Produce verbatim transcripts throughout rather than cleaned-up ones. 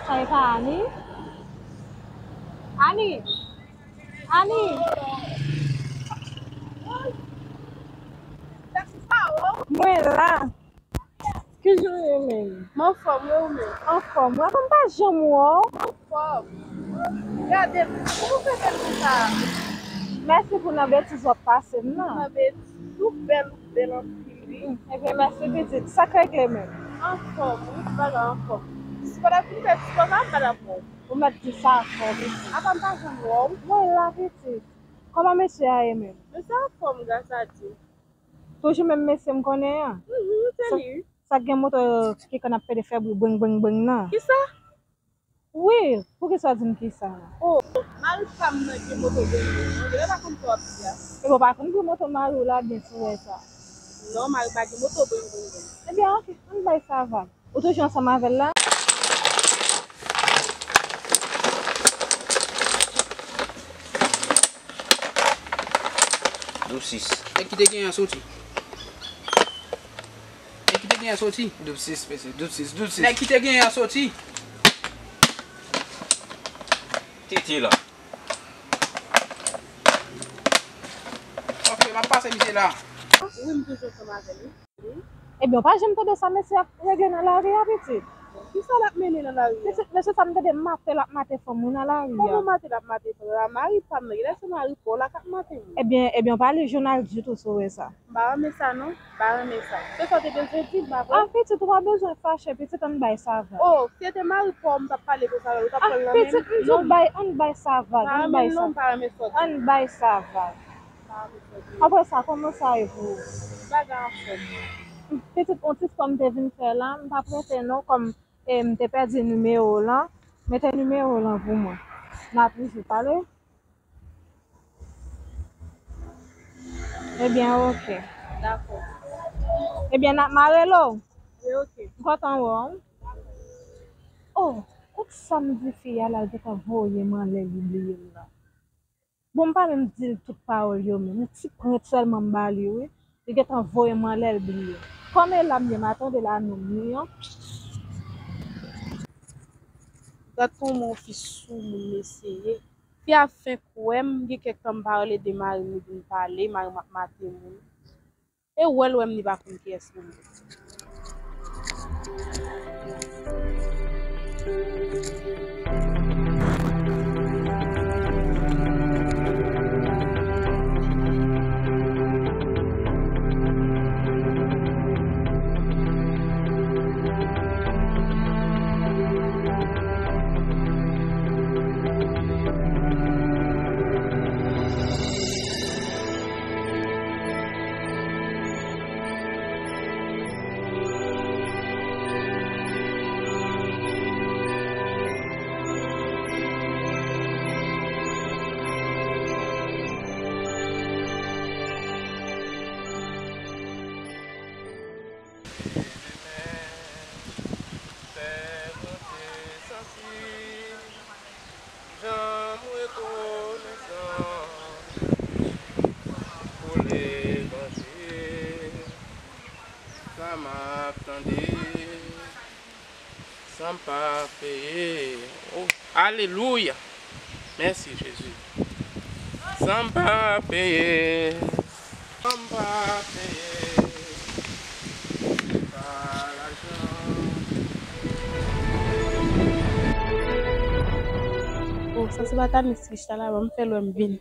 Sa e pa Ani? Ani! Ani! Mwen la. Kijan w ye menm? M anfòm, wi, ou menm? Anfòm, wi. Apa m pa janm wè w? M anfòm. Gade m, kòman w fè bèl konsa? Mèsi pou nan betiz w ap pase m nan. Nan betiz, ou bèl, ou bèl anpil, wi. Hmm, ebyen, mèsi pitit. Sa k regle menm? Anfòm, wi, tout bagay anfòm. Ti pa t ap vin fè ti kòk la, m pa t ap wè w. Ou mèt di sa fò, pitit. Apa m pa janm wè w? Mwen la, pitit. Kòman mesye a ye menm? Mesye a anfòm, gras a Dye. Toujou menm mesye m konnen an? Mhm, se li. Sa k gen moto ki konn ap pede fè bri bring, bring, bring nan? Kisa? Wi, poukisa w di m kisa? Oh, mari pa m nan gen moto bring, bring, bring. Lè pa konn sa w ap di a. Epi w pa konn bri moto mari w la byen sou wè sa? Non, mari pa gen moto bring, bring, bring. Ebyen, oke, ann bay sa vag. Ou toujou ansanm avè l la? Doub sis. Nèg ki te genyen an soti. Nèg ki te genyen an soti. Doub sis, mesye. Doub sis, doub sis. Nèg ki te genyen an soti. Tete la. Ok, m ap pase misye la. Wi, m toujou ansanm avè l, wi. Ebyen, w pa janm tande sa mesye ap regle nan lari a, pitit? Kisa l ap mennen nan lari a? Pitit, mesye sa m tande mate l ap mate fanm wi nan lari a. Kòman mate l ap mate fanm? A mari pa m nan, genlè se mari pa w la k ap mate moun. Ebyen, ebyen, w pa li jounal ditou si w wè sa. M pa renmen sa non, m pa renmen sa. Se sa w te bezwen di m, pa vre? Ah, pitit, ou pa bezwen fache, pitit, ann bay sa vag. Oh, si se te mari pa w, m t ap pale konsa avè l, ou t ap pran l nan men m? Ah, pitit, m di w bay, ann bay sa vag, ann bay sa. M pa renmen non, m pa renmen sa w di. Ann bay sa vag. Apre sa, kòman sa ye pou ou? Bagay anfòm. Pitit, yon ti spò m te vin fè la, m p ap rete non, kòm, e, m te pèdi nimewo w lan. Mete nimewo w lan pou mwen. N a toujou pale. Ebyen, oke. Dakò. Ebyen, n ap, m a rele w. Wi, oke. M kontan wè w. Oh, kout sa m di fi a la, l gentan voye m anlè, li bliye m nan. Bon, m pa menm di l tout pawòl yo menm, yon ti prent sèlman m ba li, wi. Li gentan voye m anlè, l bliye. Kòm e la m ye, m a tande la non m li an. Gad kòman yon fi soumoun mesye ye. Fi a fenk wè m, gen kèk tan m pa rele de mari m, li vin pale, mari m ap mate moun. E wè l wè m, li pa konn kiyès mwen ye. Fè nou te santi jan m rekonesan pou levanjil. Sa m ap tande, san m pa peye. Oh, alelouya! Mèsi, Jezi. San m pa peye, san m pa peye, se pa lajan. Oh, sa se pa Tanis Rich la, la, ban m fè l wè m vini.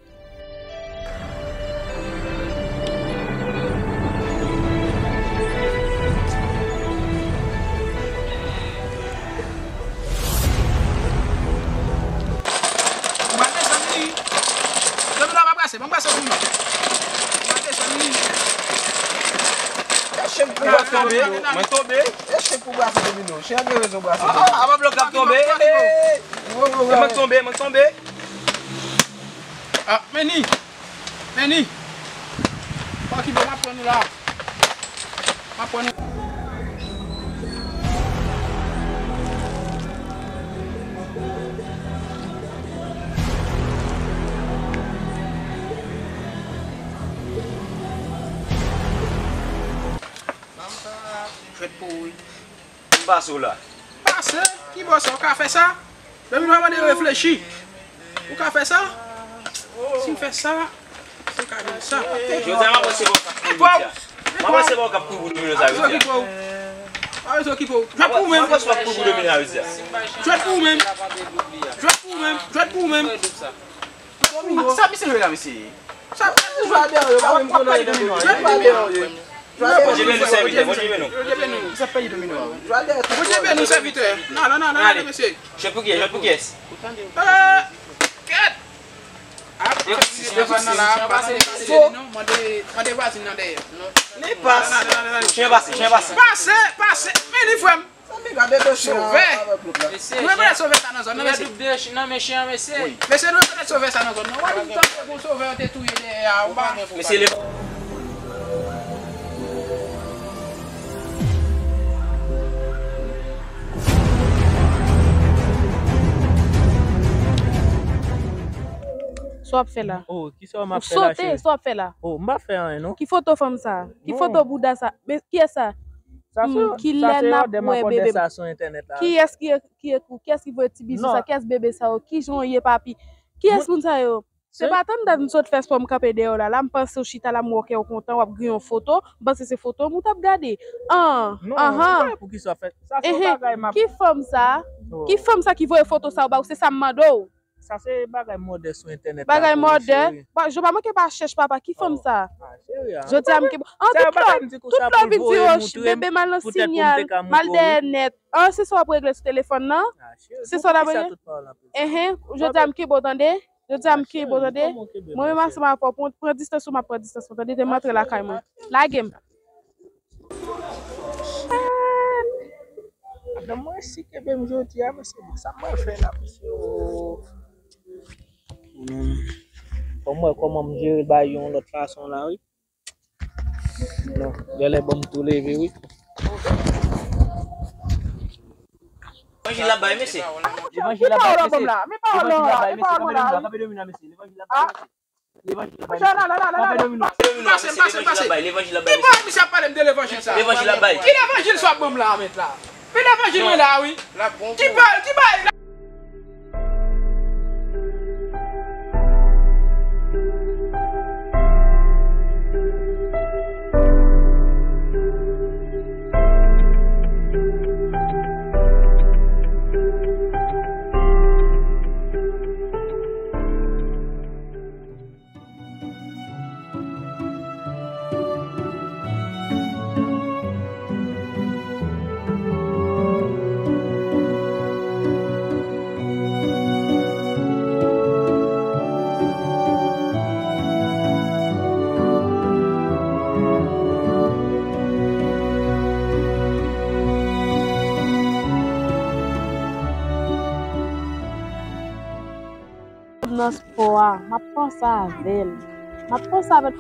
Ou pral desann li. Domino ap brase, ban m brase domino. Ou pral desann li. Echèk pou brase domino. Mwen tonbe. Echèk pou brase domino. Chen an gen rezon brase domino. Ah, ah, ah, blòk la ap tonbe. Mwen tonbe, mwen tonbe. Ah, men ni. Men ni. Fò ki bon, m ap pran nou la. M ap pran nou. Jwèt pou ou wi. M pase w la. Pase? Ki bò sa, ou ka fè sa? Depi nou pa mande reflechi. Ou ka fè sa? Si m fè sa, si m ka jwenn sa. Jodi a, m ap wè se bò k ap kouri jodi a. M ap wè se bò k ap kouri pou domino sa jodi a. Pa bezwen okipe w. Jwèt pou ou menm. M ap wè se w ap kouri pou domino sa jodi a. Jwèt pou ou menm. Jwèt pou ou menm. Jwèt pou ou menm. Sa misye jwe la, mesye. Sa misye jwe la. Jwèt pou ou menm. Bondye beni w, sèvitè. Bondye beni w. Bondye beni w, sèvitè. Nan, nan, nan, nan, mesye. Jwèt pou kiyès? Jwèt pou kiyès? Eh, kèt! Mande, mande vwazin nan dèyè. Li pase. Chen pase, chen pase. Pase, pase. Men li frè m. Sovè. Nou rekonèt sovè sa nan zòn nan, mesye. Mesye, nou rekonèt sovè sa nan zòn nan. Wè, nou tande pou sovè yo te touye dèyè a, ou pa. Mesye, le Sa w ap fè la? Oh, kisa m ap fè la, cheri? Ou sote, sa w ap fè la? Oh, m pa fè anyen, non. Ki foto fanm sa? Ki foto bouda sa? Men kiyès sa? Sa se, hmm, kilè n ap wè bebe? Sa se òdè m ap òdè sa sou entènèt la. Kiyès ki, ki ekri w? Kiyès ki voye ti bizou sa? Kiyès bebe sa yo? Kijan w ye, papi? Kiyès moun sa yo? Se pa tann dat m sot fè spò, m kanpe dèyè w la. La, m panse w chita la, m wè w kontan, w ap griyen yon foto. M panse se foto m ou t ap gade. An, non, anhan. Poukisa w fè sa? Sa se yon bagay m ap... Ki fanm sa? Oh. Ki fanm sa ki voye foto sa yo ba w? Se sa m mande w. Sa se bagay mòdè sou entènèt la. Bagay mòdè. Bon, je pa manke pa chèch papa. Ki fanm sa? Ah, cheri, ah. Jodi a m ke... An, tout lè, tout lè w vin di yo, bebe m al nan sinyal, m al dèyè nèt. An, se sa w ap regle sou telefòn nan? Se sa w ap regle? Enhen, jodi a m ke bo tande. Jodi a m ke bo tande. Mwen menm ansanm avè w, pran, pran distans ou, m ap pran distans mwen, tande, te m antre lakay mwen. Lage m. Madanm mwen resi kenbe m jodi a, mesye, bon, sa mwen fè la, mesye, oh. Hmm. Fò m wè kòman m jere bay yon lòt fason la, wi. Non, genlè ban m tou leve, wi. Levanjil la bay, mesye. Levanjil la bay, mesye. Levanjil la bay, mesye. Kanpe domino a, kanpe domino a, mesye. Levanjil la bay, mesye. Levanjil la bay, mesye. Kanpe domino a. Pase, pase, pase. Levanjil la bay, mesye. Ki bagay misye ap pale m de levanjil sa? Levanjil la bay. Ki levanjil sa w ap ban m la, mèt la? Men levanjil mwen la, wi. Ki bagay, ki bagay la? Nan spò a, m ap panse avè l. M ap panse avè l.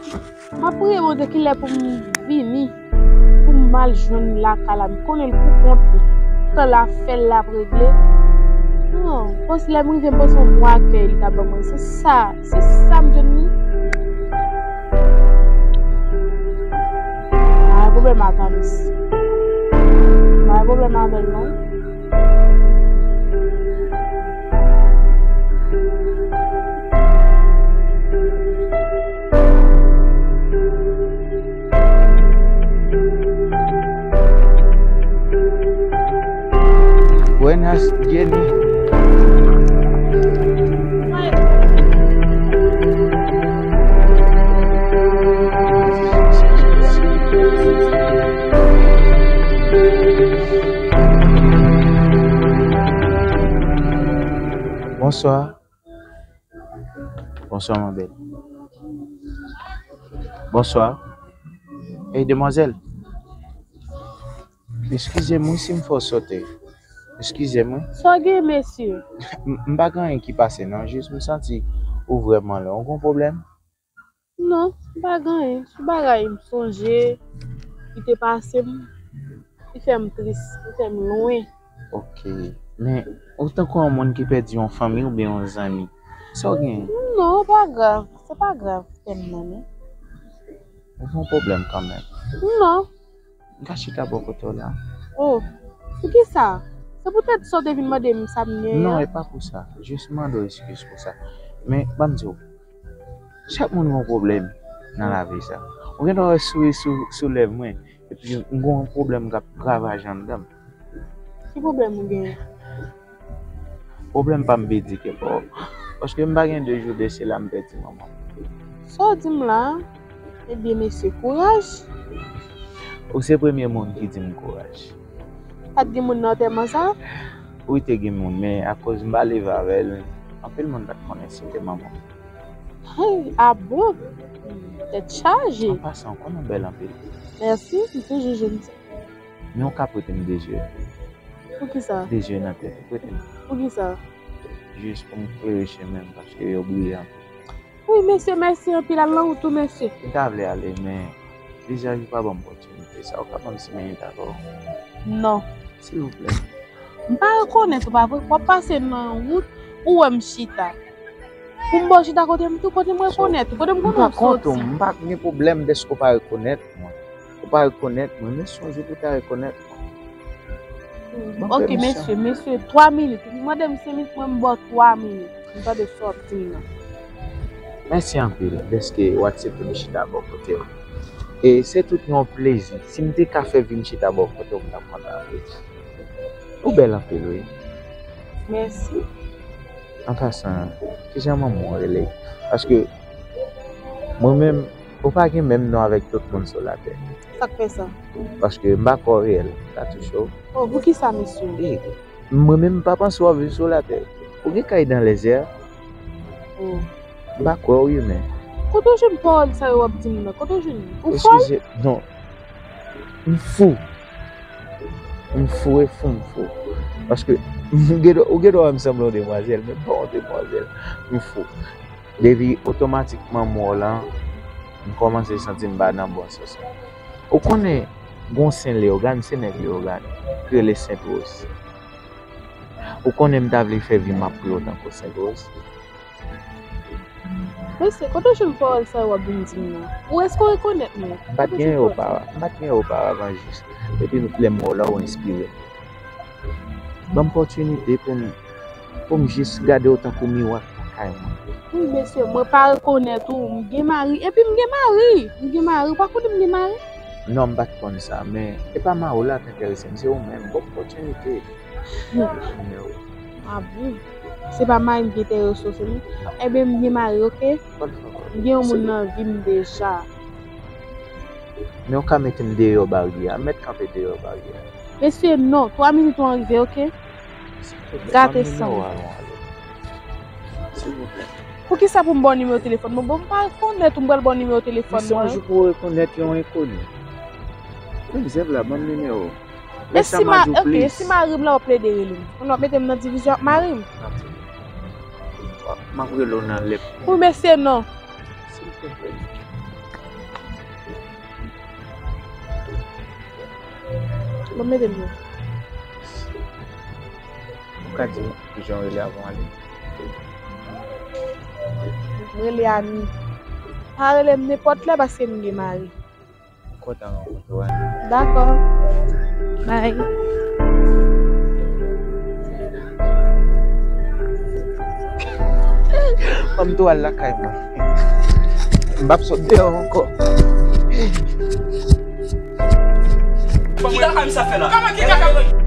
M ap priye Bondye kilè pou m vini, pou m al jwenn li lakay la. M konnen l pou kont li. Tan l ap fè l, l ap regle. Non, panse lè m rive, m panse yon bon akèy li t ap ban mwen. Se sa, se sa m jwenn li. Pa gen pwoblèm ak Anis. Pa gen pwoblèm avè l, non. Buenas, Jenny. Bonswa. Bonswa, ma belle. Bonswa. Ey, demwazèl. Eskize m wi si m fè w sote. Eskize m wi. Sa w gen, mesye? M, m pa gen anyen ki pase non, jis m santi ou vrèman lwen. Ou gen pwoblèm? Non, m pa gen anyen. Se bagay m sonje ki te pase m, ki fè m tris, ki fè m lwen. Ok. Men, ou tankou yon moun ki pèdi yon fanmi oubyen yon zanmi. Sa w gen? Non, pa grav. Se pa grav tèlman, non. Ou gen yon pwoblèm kanmenm. Non. M ka chita bò kote w la? Oh, poukisa? Se poutèt sa w te vin mande m sa m gen an. Non, e pa pou sa. Jis mande w eskiz pou sa. Men, ban m di w, chak moun gen yon pwoblèm nan lavi sa. Ou gen dwa wè souri sou, sou lèv mwen, epi m gen yon pwoblèm k ap ravaje anndan m. Ki pwoblèm ou genyen? Pwoblèm pa m pi di ke pa w. Paske m pa gen de jou de sela m pèdi manman m. Sa w di m la? Ebyen, mesye, kouraj. Ou se premye moun ki di m kouraj. Pa t gen moun nan antèman sa? Wi, te gen moun, men akoz m pa leve avè l, anpil moun pa t konnen si se te manman m. Hey, a bon? Tèt chaje. An pasan, ou konnen w bèl anpil. Mèsi, m toujou jwenn sa. Men w ka prete m de zye. Poukisa? De zye nan tèt ou, prete m. Poukisa? Jis pou m klere chemen m, paske yo briye anpil. Wi, mesye, mèsi anpil. Al nan wout ou, mesye. M ta vle ale, men vizaj ou pa ban m opòtinite sa. Ou ka ban m senk minit avè w? Non. Silvouplè. M pa rekonèt ou, pa vre? W ap pase nan wout, ou wè m chita. Pou m ba w chita kote m tou, kote m rekonèt ou, kote m konnen w soti. M pa kont ou, m pa gen pwoblèm dèske w pa rekonèt mwen. Ou pa rekonèt mwen, men sonje pou w ta rekonèt mwen. Ban m pèmisyon. Ok, mesye, mesye, twa minit. Ou mande m senk minit, mwen m ba w twa minit. M tande sa w ap di m nan. Mèsi anpil dèske w aksepte m chita bò kote w. E se tout yon plezi. Si m te ka fè vin chita bò kote w, m t ap kontan anpil. Ou bèl anpil, wi. Mèsi. An pasan, kijan manman w rele? Paske mwen menm, ou pa gen menm non avèk tout moun sou latè. Sa k fè sa? Paske m pa kwè w reyèl, m ka touche w. Oh, poukisa, mesye? E, mwen menm, m pa panse w ap viv sou latè. Ou gen kay dan lèzè a? Oh. M pa kwè w, wi, men. Kote w jwenn pawòl sa yo w ap di m nan? Kote w jwenn yo? Ou fòl? Eskize, non. M fou. M fou, e fou, m fou. Paske m gen dwa, ou gen dwa wè m sanble yon demwazèl, men m pa yon demwazèl. M fou. Depi otomatikman m wè w lan, m kòmanse santi m pa nan bon sans mwen. Ou konnen, gen yon Sen Leyogàn, se nèg Leyogàn, ki rele Sent Woz. Ou konnen m ta vle fè vi m ap priye w tankou Sent Woz. Mesye, kote w jwenn pawòl sa yo w ap vin di m nan? Ou èske w rekonèt mwen? M pa t gen yo opara-, m pa t gen yo oparavan jis. Epi lè m wè w la, ou enspire m. Ban m opòtinite pou m, pou m jis gade w tankou miwa k lakay mwen. Wi, mesye, mwen pa rekonèt ou. M gen mari. Epi m gen mari. M gen mari. Ou pa konnen m gen mari? Non, m pa t konn sa, men e pa mari w la k enterese m, se ou menm. Ban m opòtinite. Hmm. Men w. A bon? Se pa mari m ki enterese w sèlman? Ebyen, m gen mari, oke? M gen yon moun nan vi m deja. Men w ka mete m deyò baryè a. M mèt kanpe deyò baryè a. Mesye, non. Twa minit ou an rive, oke? Gate san. Silvouplè. Poukisa pou m ba w nimewo telefòn mwen? Bon, m pa rekonèt ou, m pral ba w nimewo telefòn mwen. Mesye, yon jou pou w rekonèt yon enkoni. Menm zèv la, ban m nimewo. E si ma-, ok, e si mari m la w ap plede rele m? Kounye a w ap mete m nan divizyon ak mari m? M ap rele w nan lèp. Wi, mesye, non. Silvouplè. Bon, mete m non. Ou ka di m kijan w rele avan w ale? M rele Ani. Pa rele m nenpòt lè paske m gen mari. M kontan rankontre w, Ani. Dakò. Bye. Ban m tou al lakay mwen. M p ap sot deyò ankò. Ki kaka misye ap fè la?